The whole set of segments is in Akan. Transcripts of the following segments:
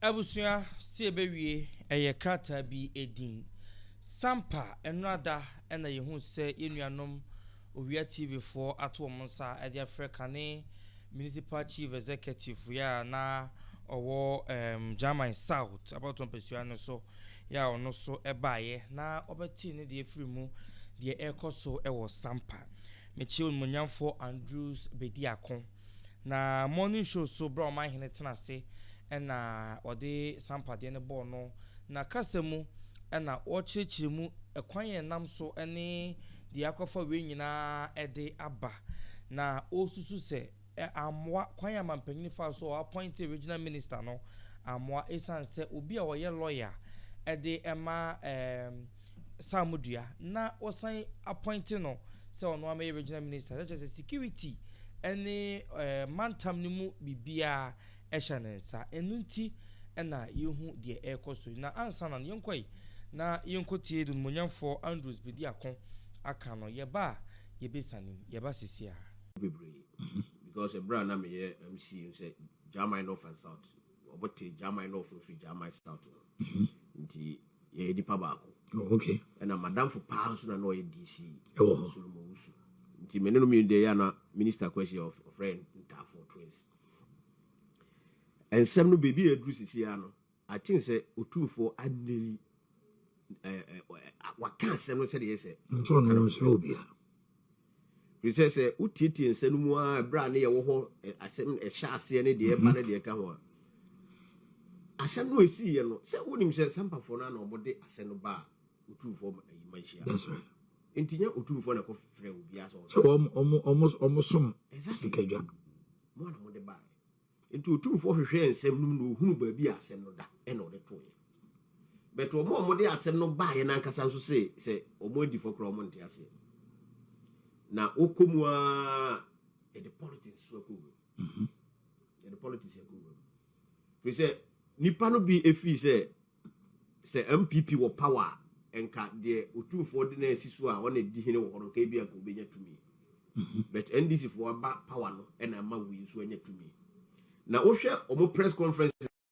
Abusua, si ebewie, ɛyɛ krataa bi edin Sampa. Nnurada ɛna yɛhu sɛ yɛn nuanom Owia TV foɔ ato wɔn nsa ɛde afrɛ kane Municipal Chief Executive yɛ a na ɔwɔ Jaman South abatoɔ mpasua no so yɛ a ɔno so ɛbaeɛ na ɔbɛtee ne deɛ firi mu, deɛ ɛrekɔ so ɛwɔ Sampa. Mekyia Onimonyamfoɔ Andrews Bediako na morning show so berɛ a ɔmanhene tena ase ɛna ɔde Sampa deɛ no bɔɔ no na kasa mu, ɛna ɔrekyerɛkyerɛ mu ɛkwan yɛn nam so ɛne deɛ akɔfa wei nyinaa ɛde aba, na ɔresusu sɛ amoa kwan a mampanyin fa so a appoint regional minister no amoa, ɛsiane sɛ obi a ɔyɛ lawyer ɛde ɛma Samudua na ɔsan appoint no sɛ ɔno amɛyɛ regional minister, kyerɛ sɛ security ɛne mantam no mu biribiara ɛhyɛ ne nsa. Ɛno nti ɛna yɛhu deɛ ɛrekɔ so na ansa na yɛnkɔ yi na yɛnkɔ tie Dumonyamfoɔ Andrews Bediako aka no. Yɛba a, yɛbɛsane mu yɛba sisi a. Bebree, because ɛberɛ a na meyɛ MC sɛ Jaman North and South, ɔmote Jaman North no firi Jaman South no, nti yɛyɛ nipa baako. Oh, okay. Ɛna madamfo paa nso na ɔyɛ DC. Ɛwɔ hɔ. Solomon Wusu, nti mene no mmienu deɛ, yɛ ana minister question ɔfrɛ Ntaafo twins. Nsɛm no baabi a aduru sisi ya no, I think sɛ Otumfoɔ aneri waka asɛm no sɛdeɛ yɛ sɛ Nti ɔno no nsrɛ obiara. Firi sɛ wotietie nsɛm no mu a, ɛberɛ a ne yɛwɔ hɔ asɛm ɛhyɛ aseɛ ne deɛ ɛba ne deɛ ɛka ho a, asɛm no ɛsiiɛ no sɛ wonim sɛ Sampafoɔ no ana ɔmode asɛm no ba a Otumfoɔ ayi manhyia. That's right. Nti nyɛ Otumfoɔ na ɛkɔfrɛ obiara sɛ sɛ ɔmo som sikadwa. Mo ana mode baeɛ, nti Otumfoɔ hwehwɛ nsɛm no mu na ɔhunu baabi a asɛm no da ɛna ɔde toeɛ. But ɔmo a ɔmode asɛm no baeɛ no ankasa nso sɛ ɔmo adi fɔ koraa, ɔmo nte aseɛ. Na wokɔ mu a, yɛde politics so akɔ wura mu, yɛde politics akɔ wura mu, firi sɛ nipa no bi efiri sɛ NPP wɔ power a, nka deɛ Otumfoɔ de na asi so a ɔna di hene wɔ hɔ no, nka ebi anka obɛnya tumi. But NDC foɔ aba power no ɛna ama wei nso anya tumi. Na wohwɛ ɔmo press conference,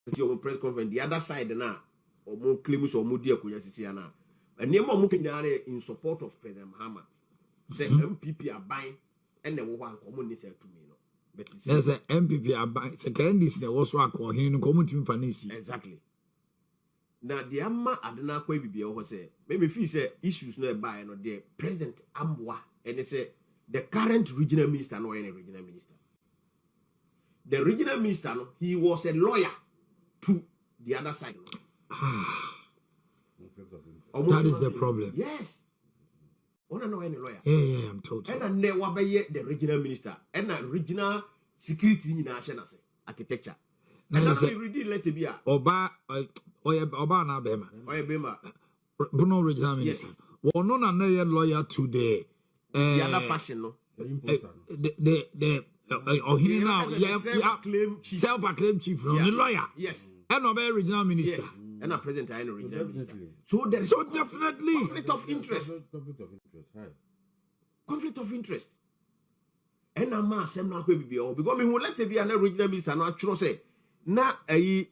ɔmo press conference, the other side na ɔmo claim sɛ ɔmo di akonnwa sisi ana, nneɛma a ɔmo ka nyinaa yɛ in support of President Mahama, sɛ NPP aban ɛna ɛwɔ hɔ anka ɔmo nni saa tumi no. But sɛ NPP aban sɛ ka NDC na ɛwɔ so akɔ ɔhene no nka ɔmo ntumi fa ne si. Exactly. Na deɛ ama ade no akɔ bibi ɛwɔ hɔ sɛ mɛmɛ fi sɛ issues no ɛbaeɛ no deɛ, President amboa ɛne sɛ the current regional minister no, ɔyɛ ne regional minister, the regional minister no, he was a lawyer to the other side no. That is the problem. Yes, ɔna na ɔyɛ ne lawyer. Yeah, I'm told so. Ɛna nnɛ wabɛyɛ the regional minister, ɛna regional security nyinaa hyɛ n'ase, architecture. Na ɛna yɛ sɛ no mi letter bi a ɔbaa, ɔyɛ ɔbaa na abɛɛma? Ɔyɛ bɛrima. Bono regional minister wɔn no na yɛ lawyer to the the other faction no. The ɔhene na yɛ Self-acclaimed chief. Self acclaimed chief no, ne lawyer. Ɛna ɔbɛyɛ regional minister. Yes, ɛna President ayɛ no regional minister, so there is So definitely conflict of interest. Conflict of interest. Hi. Conflict of interest ɛna ma asɛm no akɔ bibi hɔ, because mehu letter bi a na regional minister no atwerɛ sɛ na ɛyi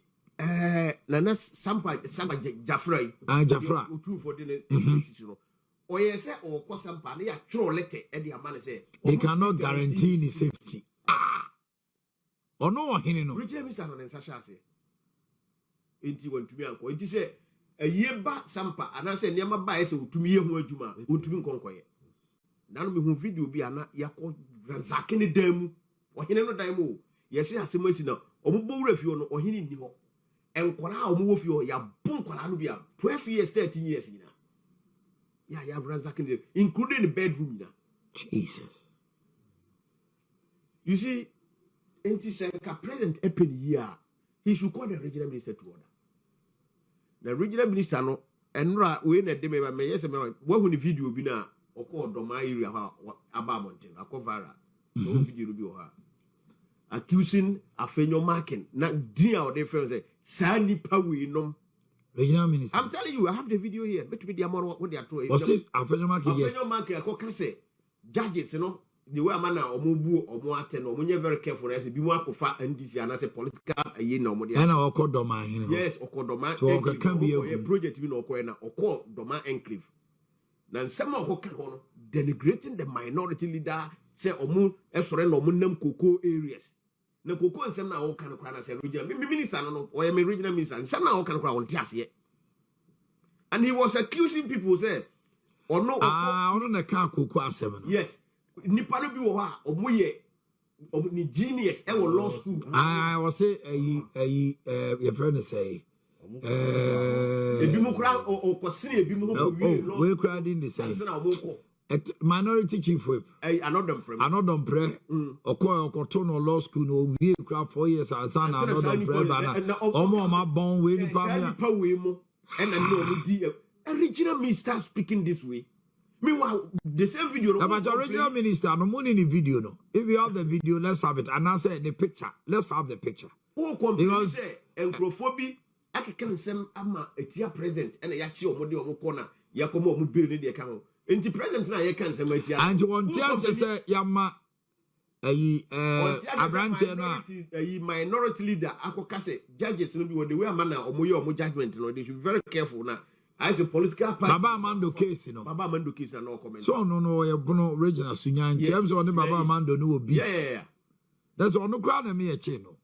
Nana Sampa Jafra yi. Ah, Jafra. Otumfoɔ de ne sisi no, ɔyɛ sɛ ɔkɔ Sampa ne yɛatwerɛ letter ɛde ama ne sɛ they cannot guarantee the safety. Ah, ɔno ɔhene no. Regional minister no ne nsa hyɛ aseɛ, nti wantumi ankɔ. Nti sɛ ayie ba Sampa anaasɛ nneɛma ba yɛ sɛ otumi yɛ ho adwuma a, ontumi nkɔ nkɔyɛ. Nanu mehu video bi a na yɛakɔ ransack ne dan mu, ɔhene no dan mu o. Yɛsɛ asɛm asi na ɔmo bɔ wura fie hɔ no, ɔhene nni hɔ. Nkwaraa a ɔmo wɔ fie hɔ, yɛabo nkwaraa no bi a 12 years, 13 years nyinaa yɛ a yɛa ransack ne dan, including the bedroom nyinaa. Jesus. You see, nti sɛ nka President ɛpɛ ne yie a, he should call the regional minister to order. Na regional minister no, ɛnora wei na ɛde me ba mɛyɛ sɛ mɛma wahu ne video bi na ɔkɔ Ɔdɔma area hɔ a aba abɔnten akɔ viral. So mm video no bi wɔ hɔ a accusing Afenyo Markin na din a ɔde fɛn sɛ saa nipa wei nom. Regional minister. I'm telling you, I have the video here. Bɛtumi di ama no, wode ato. Ɔsi Afenyo Markin, yes. Afenyo Markin akɔka sɛ judges no The way ama na ɔmo bu ɔmo atɛ no, ɔmo nyɛ very careful na ɛsɛ bi mu akɔfa NDC anaasɛ political ɛyi na ɔmo de Ɛna ɔkɔ Dɔma ahene hɔ. Yes, ɔkɔ Dɔma To enclave. ɔkeka bi Ɔmo kɔyɛ agu. project bi na ɔkɔyɛ na ɔkɔ Dɔma enclave na nsɛm a ɔkɔka hɔ no, denigrating the minority leader sɛ ɔmo ɛsɔre na ɔmo nam cocoa areas na cocoa nsɛm na ɔka no koraa na sɛ regional mi minister no, ɔyɛ mi regional minister, nsɛm na ɔka no koraa ɔnte aseɛ, and he was accusing people sɛ ɔno ɔkɔ Ah, ɔno na ka koko asɛm no. Yes, nipa no bi wɔ hɔ a ɔmo yɛ ɔmo ne genius ɛwɔ law school. Ah, wɔse ɛyi yɛfrɛ no sɛ Ebi mu koraa ɔkɔsene ebi mu ho kɔ wie law wei koraa din de sɛ ansa na ɔmo kɔ. Minority chief whip. Ɛyi Annoh-Dompreh. Annoh-Dompreh, ɔkɔ ɔkɔto no law school na owie kora 4 years ansa na Ansa na saa Annoh-Dompreh nipa ba na ɔmo ɔmo a ɔmo abɔn wei nipa saa mi a nipa wei mu ɛna ne ɔmo di a regional minister speaking this way. Meanwhile, the same video no. But regional minister no mo ni ni video no. If you have the video, let's have it. Anaasɛ the picture, let's have the picture. Wɔn complain Because- sɛ nkurɔfoɔ bi akeka nsɛm ama etia president ɛna yɛakye ɔmo de ɔmo kɔ na yɛakɔma ɔmo bail ne deɛ ka ho, nti president na yɛka nsɛm atia. And wɔn ti ase sɛ yama ɛyi aberanteɛ no a minority ɛyi minority leader akɔka sɛ judges no bi wɔ the way ama na ɔmo yɛ ɔmo judgement no, they should be very careful na ayɛ sɛ political party. Baba Amando case no. Baba Amando case na na ɔcomment. So ɔno no ɔyɛ Bono regional sunya nti ɛm sɛ ɔne Baba Amando no wɔ bi. That's ɔno koraa na mi yɛ kye no.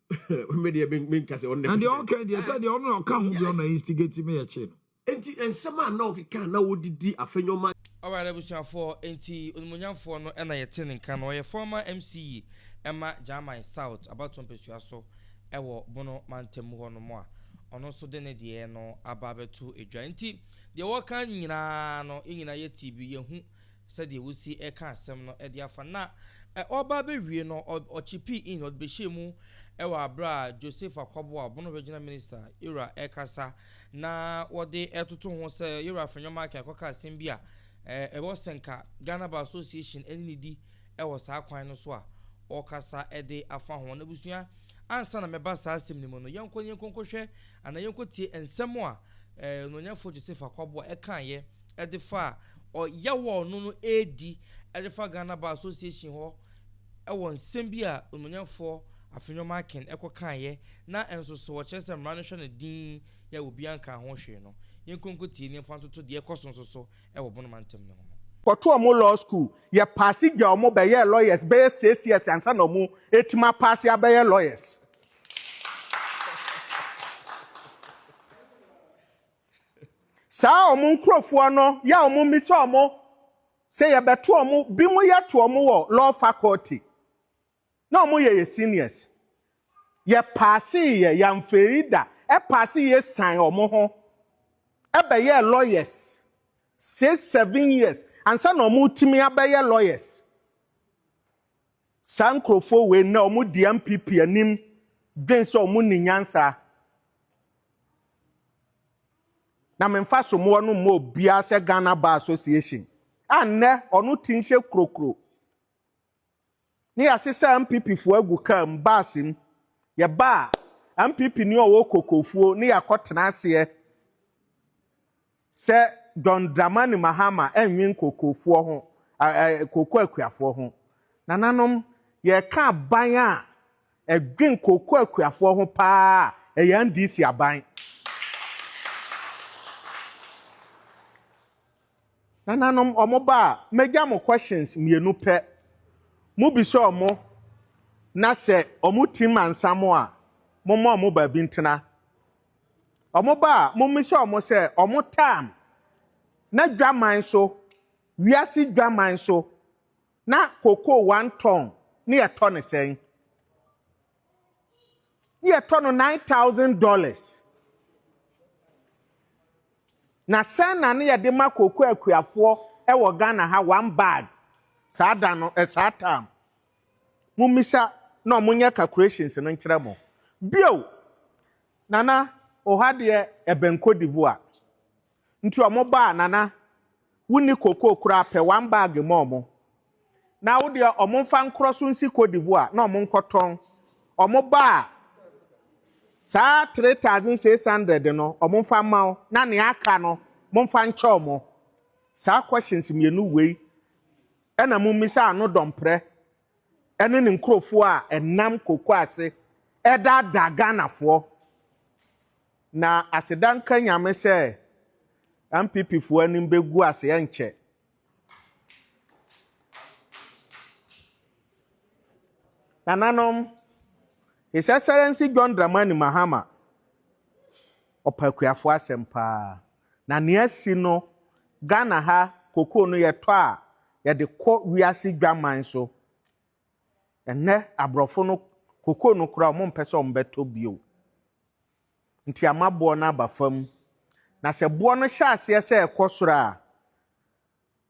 Me deɛ me nka sɛ ɔno. Na deɛ ɔka deɛ sɛ deɛ ɔno na ɔka ho bi, ɔno instigate mi yɛ kye no. Nti nsɛm a na ɔkeka na wɔdidi Afenyo-Markin. Alright, abusuafoɔ, nti onimonyamfoɔ no ɛna yɛte ne nka no, ɔyɛ former MCE ɛma Jaman South abatoɔ mpasua so ɛwɔ Bono mantam hɔ nom a ɔno nso de ne deɛ no aba abɛto edwa. Nti deɛ wɔka nyinaa no, yɛn nyinaa yɛ TV yɛhu sɛdeɛ wosi ɛka asɛm no ɛde afa na ɔba abɛwie no, ɔchip in, ɔde bɛhyɛ mu ɛwɔ abere a Joseph Akwaboah, Bono regional minister ewura, ɛkasa na wɔde ɛtoto ho sɛ yɛwura Afenyo-Markin akɔka asɛm bi a ɛwɔ sɛnka Ghana Bar Association ɛne ne di ɛwɔ saa kwan no so a ɔkasa ɛde afa ho. N'abusua, ansa na mɛba saa asɛm no mu no, yɛnkɔ nkɔhwɛ anaa yɛnkɔ tie nsɛm a nonyɛfoɔ Joseph Akwaboah ɛkaeɛ ɛde fa a ɔyɛ wɔ ɔno no ɛredi ɛde fa Ghana Bar Association hɔ ɛwɔ nsɛm bi a ononyɛfoɔ Afenyo-Markin ɛkɔ kaeɛ na nso so wɔkyerɛ sɛ mmara no hwɛ no din yɛ obi anka ho hwee no. Yɛnkɔ nkɔ tie ne mfa ntoto deɛ ɛkɔ so nso so ɛwɔ Bono mantam no ho no. Kɔto ɔmo law school, yɛ pass gya ɔmo bɛyɛ lawyers bɛyɛ 6 years ansa na ɔmo etuma pass abɛyɛ lawyers. Saa ɔmo nkurɔfoɔ no yɛ a ɔmo mmisa ɔmo sɛ yɛbɛto ɔmo bi mo, yɛto ɔmo wɔ law faculty na ɔmo yɛ seniors, yɛ pass yɛ yɛnfɛri da, ɛpass yɛ san ɔmo ho ɛbɛyɛ lawyers 6, 7 years ansa na ɔmo tumi abɛyɛ lawyers. Saa nkurɔfoɔ wei na ɔmo di NPP anim dwen sɛ ɔmo ni nyansa na memfa somoɔ no mma obiara sɛ Ghana Bar Association a nnɛ ɔno ti nhyɛ kurokuro ne yɛasesa NPP foɔ agu kaa mu baase mu. Yɛba a NPP ni ɔwɔ kokofuo ne yɛakɔtena aseɛ sɛ John Dramani Mahama ɛnwe kokofoɔ ho, koko akuafoɔ ho. Nananom, yɛka aban a ɛdwen koko akuafoɔ ho paa, ɛyɛ NDC aban. Nananom, ɔmo ba a mɛgya mo questions mmienu pɛ mo bisa ɔmo na sɛ ɔmo tim ansa mo a momma ɔmo baabi ntena. Ɔmo ba a mommisa ɔmo sɛ ɔmo time na dwaman so, wiase dwaman so na cocoa 1 ton ne yɛtɔ ne sɛn? Ne yɛtɔ no $9,000 na sɛn na ne yɛde ma cocoa akuafoɔ ɛwɔ Ghana ha one bag saa da no saa time? Mommisa na ɔmo nyɛ calculations no nkyerɛ mo. Bio, nana, ɔha deɛ ɛbɛn Cote d'Ivoire nti ɔmo baa, nana, wonni cocoa koraa pɛ one bag ma ɔmo na wo deɛ ɔmo mfa nkorɔ so nsi Cote d'Ivoire na ɔmo nkɔtɔn. Ɔmo baa saa 3,600 no, ɔmo mfa ma wo na nea aka no momfa nkyɛ ɔmo. Saa questions mmienu wei ɛna mommisa Annoh-Dompreh. ne ne nkurɔfoɔ a ɛnam koko ase ɛdaadaa Ghanafoɔ. Na aseda nka Nyame sɛ NPP foɔ anim bɛgu ase ɛnkyɛ. Nananom, His Excellency John Dramani Mahama, ɔpɛ akuafoɔ asɛm paa. Na nea asi no, Ghana ha kokoo no yɛtɔ a, yɛde kɔ wiase dwaman so. Ɛnnɛ aborɔfo no kokoo no koraa wɔmpɛ sɛ wɔbɛtɔ bio. Nti ama boɔ no aba fam. Na sɛ boɔ no hyɛ aseɛ sɛ ɛkɔ soro a,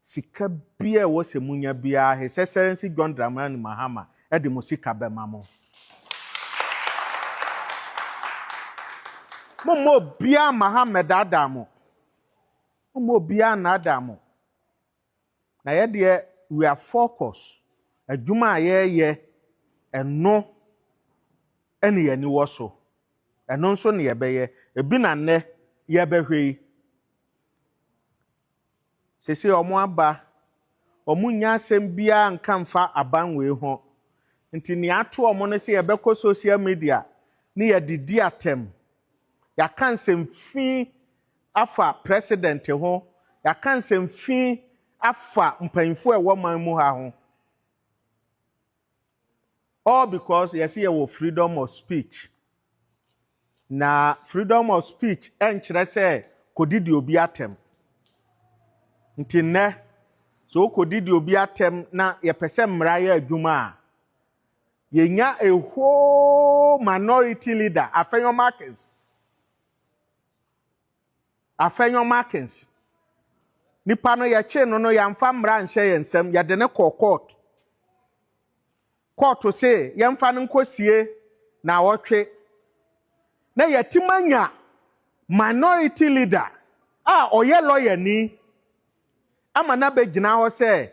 sika biara ɛwɔ sɛ munya biara His Excellency John Dramani Mahama de mo sika bɛma mo. Momma obiara mma ha mmɛdaadaa mo. Momma obiara nnaadaa mo. Na yɛ deɛ we are focus, adwuma a yɛreyɛ ɛno ɛne yɛn ani wɔ so, ɛno nso na yɛbɛyɛ, ebi na nnɛ yɛbɛhwɛ yi. Sese wɔn aba, wɔn nnya asɛm biara nka mfa aban wei ho, nti nea ato wɔn no sɛ yɛbɛkɔ social media ne yɛde di atɛm, yɛaka nsɛm fi afa president ho, yɛaka nsɛm fi afa mpanyinfoɔ a ɛwɔ man mu ha ho. All because yɛsi yɛwɔ freedom of speech. Na freedom of speech ɛnkyerɛ sɛ kɔdidi obi atɛm. Nti nnɛ, sɛ wokɔdidi obi atɛm na yɛpɛ sɛ mmara yɛ adwuma a, yɛnya a whole minority leader, Afenyo Markins. Afenyo Markins. Nipa no yɛkyee no no yɛamfa mmara nhyɛ yɛn nsam, yɛde ne kɔɔ court. Court se yɛmfa no nkɔsie na ɔtwe. Na yɛtim anya minority leader a ɔyɛ lawyer ni ama na bɛgyina hɔ sɛ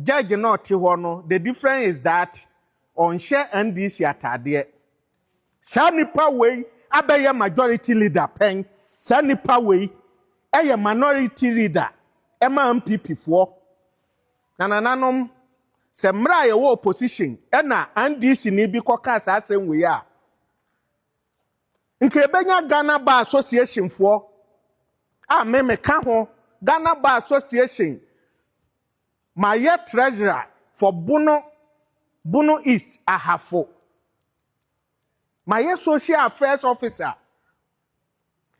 judge na ɔte hɔ no, the difference is that ɔnhyɛ NDC ataadeɛ. Saa nipa wei abɛyɛ majority leader pɛn. Saa nipa wei ɛyɛ minority leader ɛma NPP foɔ. Na nananom, sɛ mmerɛ a yɛwɔ opposition ɛna NDC ni bi kɔka saa asɛm wei a, nka ebenya Ghana Bar Association foɔ a me meka ho. Ghana Bar Association, mayɛ treasurer for Bono East Ahafo, mayɛ social affairs officer.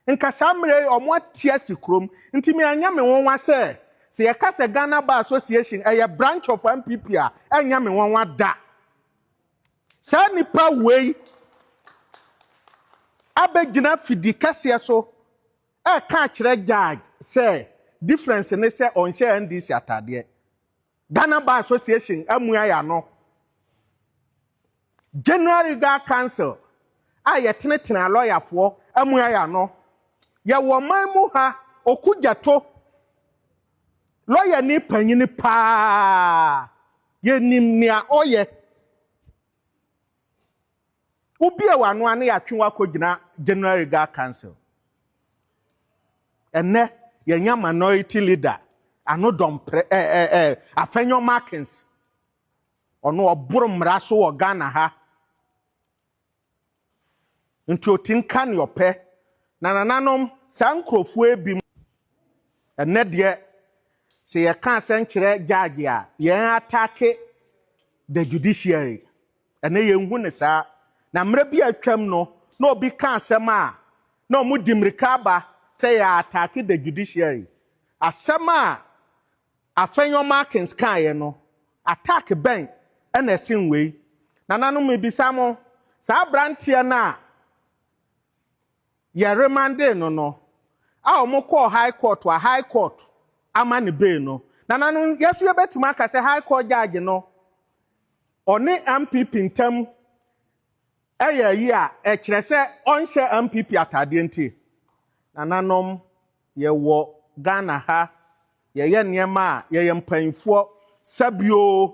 Nka saa mmerɛ yi ɔmo ate asi kurom. Nti mi anya me nwanwa sɛ yɛka sɛ Ghana Bar Association ɛyɛ branch of NPP a, ɛnya me nwanwa da. Saa nipa wei abɛgyina fidi kɛseɛ so ɛka akyerɛ judge sɛ difference ne sɛ ɔnhyɛ NDC ataadeɛ. Ghana Bar Association amua yɛ ano. General Legal Council a yɛtenetene alɔyafoɔ amua yɛ ano. Yɛwɔ man mu ha, Okudzeto, lɔya ni panyini paa, yɛnim nea ɔyɛ. Wobie w'ano a ne yɛatwe wakɔgyina General Legal Council. Ɛnɛ yɛnya minority leader ano dɔmprɛ ɛɛ ɛɛ Afenyo Markins, ɔno ɔboro mmara so wɔ Ghana ha, nti oti nka nea ɔpɛ. Na nananom, saa nkurɔfoɔ bi mu ɛnɛ deɛ, sɛ yɛka asɛm kyerɛ judge a, yɛn attack the judiciary. Ɛnɛ yɛnhu ne saa. Na mmerɛ bi a atwam no, na obi ka asɛm a, na ɔmo di mmirika aba sɛ yɛ attack the judiciary. Asɛm a Afenyo Markins kaeɛ no, attack bɛn ɛna ɛsen wei? Nananom, ebisa mo, saa aberanteɛ no a yɛremande no a wɔn kɔɔ high court a high court ama ne bail no, nananom, yɛso yɛbɛtumi aka sɛ high court judge no ɔne NPP ntam ɛyɛ yi a ɛkyerɛ sɛ ɔnhyɛ NPP ataadeɛ? Nti nananom, yɛwɔ Ghana ha, yɛyɛ nneɛma a yɛyɛ mpanyinfoɔ sɛbio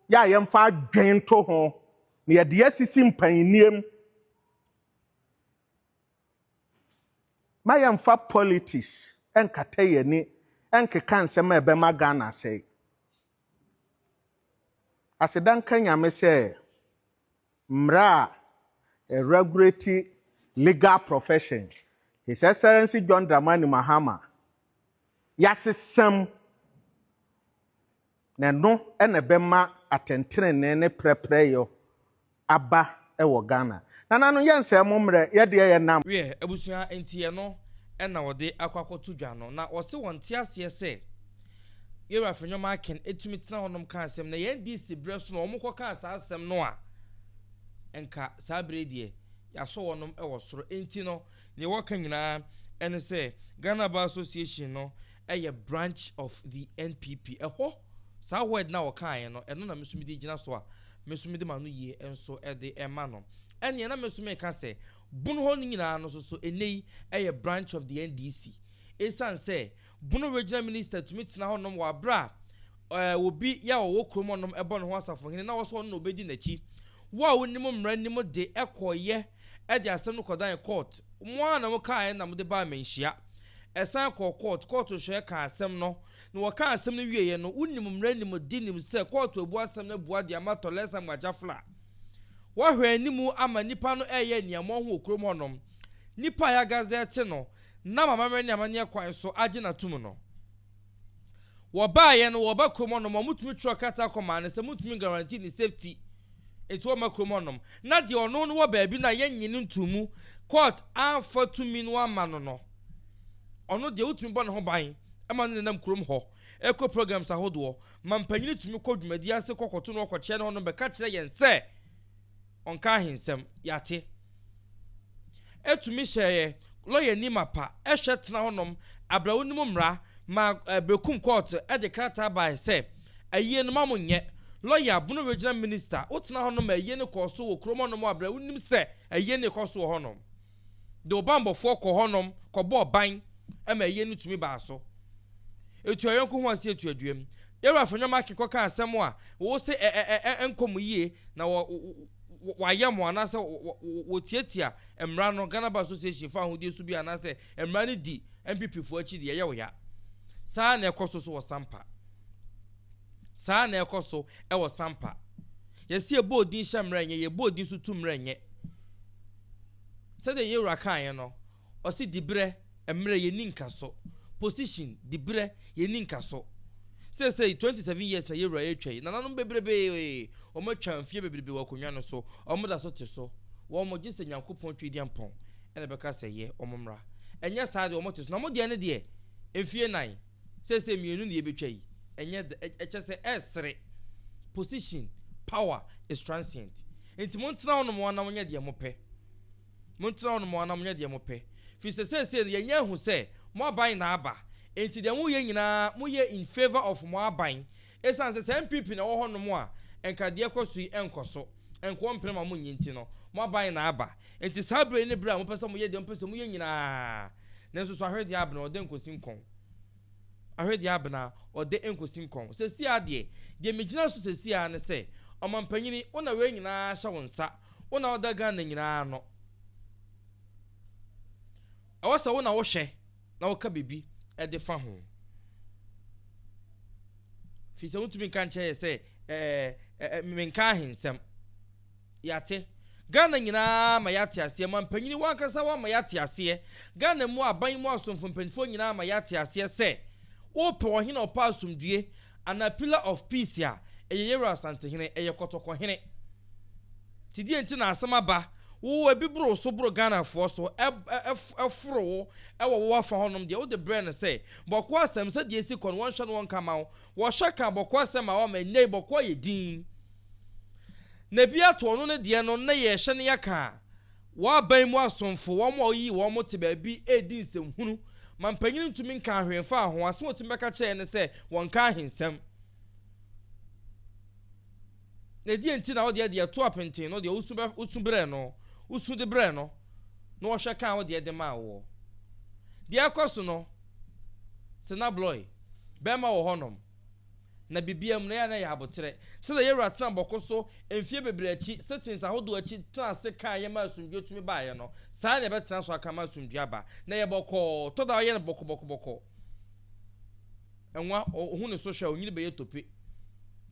yɛ a yɛmfa adwen to ho na yɛde asisi mpanyinnie ma yɛmfa politics ɛnkata yɛn ani ɛnkeka nsɛm a ɛbɛma Ghana asɛe. Aseda nka Nyame sɛ mmara a ɛregulate legal profession, His Excellency John Dramani Mahama, yɛasesam na ɛno na ɛbɛma atɛntenenee ne prɛprɛyɔ aba wɔ Ghana. Nananom yɛnsɛe mo mmerɛ, yɛdeɛ yɛnam. Wiɛ, abusua, enti ɛno na wɔde akɔ akɔto dwa no. Na wɔse wɔnte aseɛ sɛ Yɛwura Afenyo Aken tumi tena hɔnom ka asɛm, na yɛn NDC berɛ so na wɔn kɔkaa saa asɛm no a, nka saa berɛ yi deɛ yɛasɔ wɔnom wɔ soro. Enti no, deɛ wɔka nyinaa ne sɛ Ghana Bar Association no yɛ branch of the NPP. Ɛhɔ, saa word no a wɔkaeɛ no, ɛno na me nso mede gyina so a me nso mede m'ano yie nso de rema no. Ɛnneɛ na me nso meka sɛ, Bono hɔ no nyinaa no nso so ɛnnɛ yi yɛ branch of the NDC. Esiane sɛ Bono Regional Minister tumi tena hɔnom wɔ aberɛ a ɛɛ obi yɛ a ɔwɔ kurom hɔnom bɔ ne ho asafohene na ɔsɛ ɔno na ɔbɛdi n'akyi. Wo a wonim mmara nim de kɔeɛ de asɛm no kɔdan court. Mo ara na mokaeɛ na mode baa manhyia. Ɛsan kɔɔ court, court hwɛɛ kaa asɛm no na wɔkaa asɛm no wieeɛ no wonim mmara nim de nim sɛ court abu asɛm no abua de ama Tolesa Mwajafla. Wɔhwɛ anim ama nnipa no reyɛ aniammɔho wɔ kurom hɔnom. Nnipa a yɛagazɛte no nam amammerɛ ne amanneɛ kwan so agye no atom no. Wɔbaeɛ no, wɔba kurom hɔnom a, wɔtumi twerɛ krataa kɔmaa no sɛ montumi guarantee ne safety nti wɔmma kurom hɔnom. Na deɛ ɔno no wɔ baabi no a yɛnnye no ntoo mu, court amfa tumi no amma no no, ɔno deɛ wotumi bɔ ne ho ban ma no nenam kurom hɔ kɔ programs ahodoɔ ma mpanyin tumi kɔ dwumadi ase kɔ kɔto no ɔkɔkyerɛ ne hɔnom bɛka kyerɛ yɛn sɛ ɔnka ahensɛm. Yɛate. Etumi hyɛ yɛ lɔyani mapa hwɛ tena hɔnom abrɛ wonim mmara ma Berekum kɔɔto de krataa bae sɛ ayie no ma mo nyɛ. Lɔya Bono Regional Minister wotena hɔnom ma ayie no kɔɔ so wɔ kurom hɔnom abrɛ wonim sɛ ayie no rekɔ so wɔ hɔnom. De wo banbɔfoɔ kɔɔ hɔnom kɔbɔɔ ban ma ayie no tumi baa so. Etua yɔnko ho ase etua duam. Yɛwura Afenyo Markin kɔkaa asɛm a wo se ɛ ɛ ɛ ɛnkɔ mo yie na wɔ wɔayɛ mo anaasɛ wɔtiatia mmara no, Ghana Bar Association fa ahodie so bi anaasɛ mmara no di NPP foɔ akyi deɛ ɛyɛ wo ya. Saa na ɛkɔ so so wɔ Sampa. Saa na ɛkɔ so wɔ Sampa. Yɛsi yɛbɔ odin hyɛ mmara nyɛ, yɛbɔ odin so tu mmara nyɛ. Sɛdeɛ yɛwura kaeɛ no, Ɔse diberɛ, mmerɛ yɛnni nkaso. Position, diberɛ, yɛnni nkaso. Seesei 27 years na yɛwura retwa yi, nananom bebrebee, wɔn atwa mfeɛ bebrebe wɔ akonnwa no so, wɔn da so te so. Wɔn, gye sɛ Nyankopɔn Tweediampɔn na ɛbɛka sɛ yɛ, wɔn mmra. Ɛnyɛ saa deɛ wɔn te so. Na mo deɛ ne deɛ, mfeɛ nan, seesei mmienu na yɛbɛtwa yi, ɛnyɛ dɛ, ɛkyɛ sɛ ɛresere. Position, power is transient. Nti montena hɔ nom ara na monyɛ deɛ mopɛ. Montena hɔnom ara na monyɛ deɛ mopɛ, firi sɛ seesei no yɛanya ahu sɛ mo aban na aba, enti deɛ moreyɛ nyinaa moyɛ in favour of mo aban, ɛsiane sɛ sɛ NPP na ɛwɔ hɔnom a nka deɛ ɛkɔ so yi ɛnkɔ so, nka wɔmpene ma monyɛ nti no, mo aban na aba, enti saa berɛ yi ne berɛ a mopɛ sɛ moyɛ deɛ mopɛ sɛ moyɛ nyinaa, nanso so ahwedeɛ abena ɔdɛ nkɔsi nkɔn. Ahwedeɛ abena ɔdɛ nkɔsi nkɔn. Seesei ara deɛ, deɛ megyina so seesei ara ne sɛ, ɔmampanyini, wo na wei nyinaa hyɛ wo nsa, Wo na woda Ghana nyinaa ano. Ɛwɔ sɛ wo na wohwɛ na woka biribi de fa ho. Firi sɛ wontumi nka nkyerɛ yɛ sɛ ɛɛ ɛɛ menka ahensɛm. Yɛate. Ghana nyinaa ma yɛate aseɛ. Mampanyini wankasa wama yɛate aseɛ. Ghana mu aban mu asomfo mpanimfoɔ nyinaa ma yɛate aseɛ sɛ wopɛ ɔhene a ɔpɛ asomdwie anaa pillar of peace a, ɛyɛ Yɛwura Asantehene, ɛyɛ Kɔtɔkɔhene. Nti deɛ nti na asɛm aba wo ebi boro wo so boro Ghanafoɔ so ɛforo wo ɛwɔ wo afa hɔnom deɛ wode brɛ no sɛ bɔkɔ asɛm sɛ deɛ esi kɔ no wɔnhwɛ no wɔnka ma wo wɔhwɛ ka bɔkɔ asɛm ma wama ɛnnɛ yi bɔkɔ ayɛ din na ebi ato ɔno ne deɛ no na yɛhyɛ no yɛka a wɔaban mu asomfo wɔn a wɔyi wɔn te baabi redi nsɛmhunu ma mpanyin ntumi nka ahwee mfa ho asɛm a wɔtumi bɛka kyerɛ ne sɛ wɔnka ahensɛm. Na ɛdeɛn nti na wo deɛ deɛ ɛto apenten no deɛ wosu bɛ wosu brɛɛ no, wosu de brɛɛ no, na wɔhwɛ kaa wo deɛ de maa woɔ? Deɛ ɛkɔ so no, Sena Bloy, bɛrima wɔ hɔnom, na biribiara mu no ɛyɛ a na ɛyɛ aboterɛ. Sɛdeɛ yɛn wura tena bɔko so mfeɛ bebree akyi, sittings ahodoɔ akyi, tena ase kaa yɛn ma asomdwoeɛ tumi baeɛ no, saa ara na yɛbɛtena so aka ma asomdwoeɛ aba. Na ɛyɛ bɔkɔɔ, tɔ da a ɔyɛ no bɔkɔbɔkɔbɔkɔ. Nwa, ɔhu ne so hwɛ a, onyini bɛyɛ tope.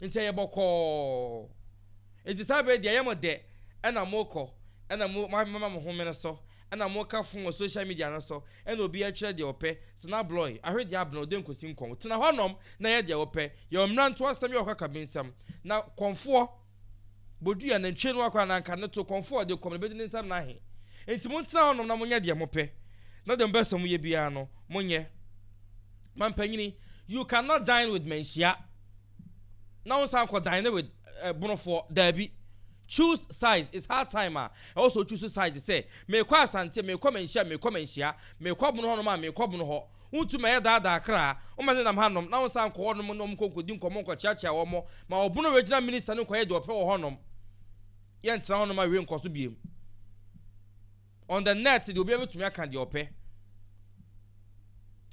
Nti ɛyɛ bɔkɔɔ. Nti saa berɛ deɛ ɛyɛ mo dɛ ɛna mokɔ ɛna mo mama mo homene so ɛna moka fon wɔ social media no so ɛna obi ɛkyerɛ deɛ ɔpɛ. Sena blɔe ahwe deɛ abena ɔde nkosi nkɔm tena hɔnom na yɛ deɛ wɔpɛ. Yɛ ɔmmra asɛm yɛ ɔkaka na kɔnfoɔ bodua nantwie no akɔ ananka ne to kɔnfoɔ ɔde kɔm no bɛdi ne nsam n'ahe. Nti montena hɔnom na monyɛ deɛ mopɛ na deɛ mopɛ sɛ moyɛ biara no monyɛ. Mampanyini, you cannot dine with Manhyia na wo nsan kɔ dine with Bonofoɔ. Daabi, choose sides. It's hard time a ɛwɔ sɛ choose sides sɛ mekɔ Asante, mekɔ Manhyia, mekɔ Manhyia, mekɔ Bono hɔnom a mekɔ Bono hɔ. Wontumi ɛyɛ daadaa kra woma ne nam hanom na wo nsan kɔ hɔnom na ɔmo kɔ nkɔdi nkɔmmɔ nkɔkyeakyea wɔn ma ɔbono regional minister no nkɔyɛ deɛ ɔpɛ wɔ hɔnom. Yɛntena hɔnom awie nkɔ so biem on the net deɛ obiara bɛtumi aka deɛ ɔpɛ.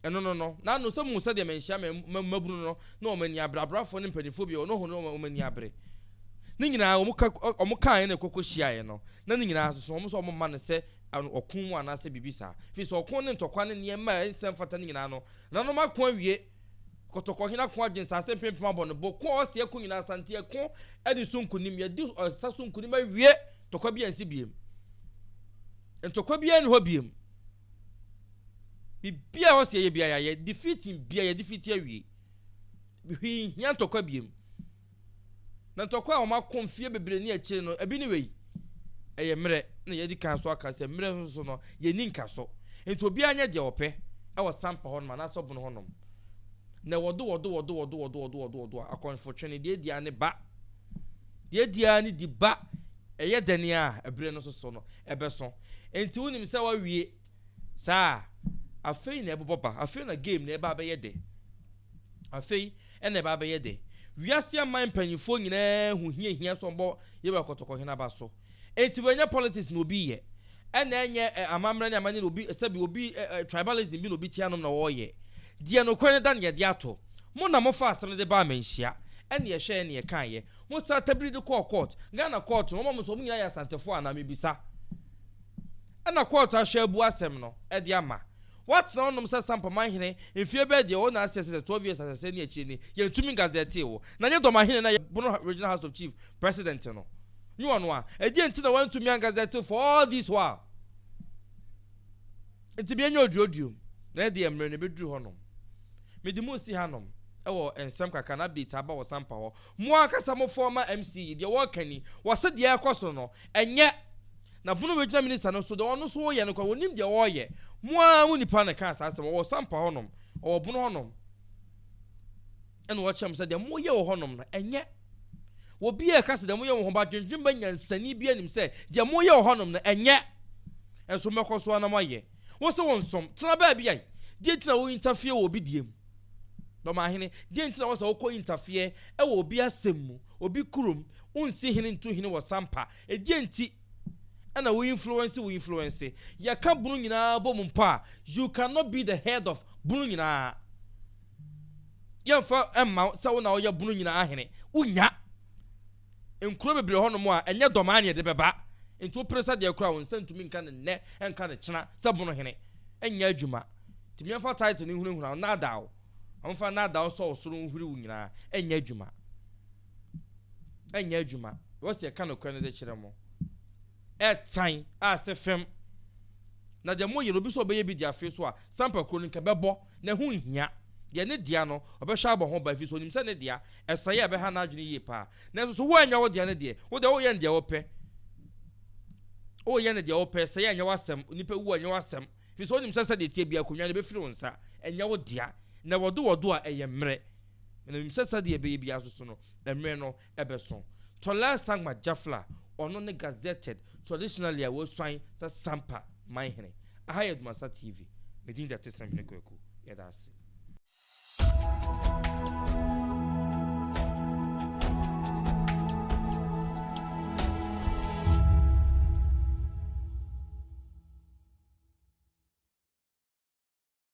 Ɛno no n'ano sɛ mu sɛdeɛ manhyia mmabunu no na wɔn ani abere, abrafoɔ ne mpanimfoɔ bi ɔno ho no wɔn ani abere ne nyinaa wɔn ka wɔn kaa yɛn na ɛkɔkɔ hyiaeɛ no na ne nyinaa nso wɔn nso wɔn mma no sɛ ɔko mu anaasɛ biribi saa fi sɛ ɔko ne ntɔkwa ne nneɛma a ɛnsɛm fata ne nyinaa no nanom ako awie. Kɔtɔkɔhene ako agye nsase mpempem abɔ no bo ko a ɔsi ɛko nyinaa. Asante ɛko ɛde so nkunim, yɛdi ɔsa so nkunim awie. Ntɔkwa bi ansi biem, ntɔkwa bi ani hɔ biem. Biribiara a ɔsi ɛyɛ biara yɛ defeating bia yɛ defeat awie. Hwee hia ntɔkwa biem na ntɔkwa a wɔn akɔ mfie bebree ne akyire no ebi ne wei ɛyɛ mmerɛ na yɛdi kan so aka sɛ mmerɛ nso so no yɛni nka so. Nti obiara nyɛ deɛ ɔpɛ ɛwɔ Sampa hɔnom anaasɛ Ɔbono hɔnom na wɔdo wɔdo wɔdo wɔdo wɔdo wɔdo wɔdo wɔdo a akɔnfotwe deɛ edi ne ba deɛ edi ne di ba ɛyɛ dɛne a ɛberɛ no soso no ɛbɛso. Nti wonim sɛ wawie saa, afei na ɛbobɔ ba, afei na game na ɛba abɛyɛ dɛ, afei ɛna ɛba abɛyɛ dɛ. Wiase aman mpanyinfoɔ nyinaa hu hia hia so ɔbɔ yɛwɔ Kɔtɔkɔhene aba so. Enti wɔnyɛ politics na obi yɛ ɛna ɛnyɛ ɛ amammerɛ ne amanne na obi sɛbi obi ɛ ɛ tribalism bi na obi tia nom na wɔreyɛ deɛ nokorɛ no da ne yɛde ato mo na mofa asɛm no de ba Amanhyia ɛne yɛhwɛ ɛne yɛkaeɛ mo sa tabiri de kɔɔ court. Ghana court no wɔn mo nso wɔn nyinaa yɛ Asantefoɔ anaa mebisa? Ɛna court ahwɛ abu asɛm no ɛde ama watena hɔnom sɛ Sampamanhene mfie bɛɛ deɛ wɔn na asɛ sɛ 12 years asɛsɛ ne akyire ni yɛntumi gazette wo na nyɛ Dɔmahene na yɛ Bono Regional House of Chief president no nye ɔno a ɛdeɛ nti na wantumi angazette for all this while? Nti bi enye oduoduom na ɛdeɛ mmerɛ no ebɛduru hɔnom. Mede mu si hanom ɛwɔ nsɛm kakra na update aba wɔ Sampa hɔ. Mo ankasa mo former MC yi deɛ wɔreka ni, wɔse deɛ ɛkɔ so no ɛnyɛ na Bono regional minister no so deɛ ɔno nso wɔyɛ no kora wɔnim deɛ wɔreyɛ. Mo ara mo nipa na ka saa asɛm. Ɔwɔ Sampa hɔnom, ɔwɔ Bono hɔnom, ɛna wɔkyerɛ mo sɛ deɛ moyɛ wɔ hɔnom no ɛnyɛ. Obi a ɛka sɛ deɛ moyɛ wɔ hɔ ba dwendwen ba nyansani bi anim sɛ deɛ moyɛ wɔ hɔnom no ɛnyɛ nso mɛkɔ so anam ayɛ. Wo sɛ wo nsom tena baabi a deɛ nti na wo interfere wɔ obi deɛ mu? Dɔmahene, deɛ nti na wɔ sɛ wokɔ interfere ɛwɔ obi asɛm mu, obi kurom? Wonsi hene ntu hene wɔ Sampa. Ɛdeɛ nti ɛna wo influence, wo influence? Yɛka Bono nyinaa bɔ mu mpo a, you cannot be the head of Bono nyinaa. Yɛmfa ɛmma sɛ wo na woyɛ Bono nyinaa hene. Wonya nkuro bebree hɔnom a ɛnyɛ dɔmaa ne yɛde bɛba. Nti wopere sɛ deɛ kora wo nsa ntumi nka ne nnɛ ɛnka ne kyena sɛ Bono hene ɛnyɛ adwuma. Nti miɛmfa title no hunahuna wo naadaa wo, ɔmfa naadaa wo sɛ ɔsoro nhuri wo nyinaa. Ɛnyɛ adwuma, ɛnyɛ adwuma. Wɔsi ɛka nokorɛ no de kyerɛ mo ɛtan a sɛ fam na deɛ moyɛ no obi sɛ ɔbɛyɛ bi de afei so a Sampa kuro no nka bɛbɔ na ɛho nhia. Deɛ ne dea no ɔbɛhwɛ abɔ ho ba efi so onim sɛ ne dea ɛsɛe a ɛbɛha n'adwene yie paa. Nanso so woanya wo dea no deɛ, wo deɛ woyɛ no deɛ wopɛ, woyɛ no deɛ wopɛ. Sɛe a ɛnyɛ w'asɛm, nipa wu a ɛnyɛ w'asɛm fi so onim sɛ sɛdeɛ tie bi akonnwa no bɛfiri wo nsa, ɛnyɛ wo dea. Na wɔdo wɔdo a ɛyɛ mmerɛ na nim sɛ sɛdeɛ ɛbɛyɛ biara so no mmerɛ no ɛbɛso. Tɔlɛ Sangma Jafla, ɔno ne gazetted traditionally a wɔasuan sɛ Sampa manhene. Aha yɛ Adumasa TV. Medin de Atesɛm Hene Kwaku. Yɛda ase.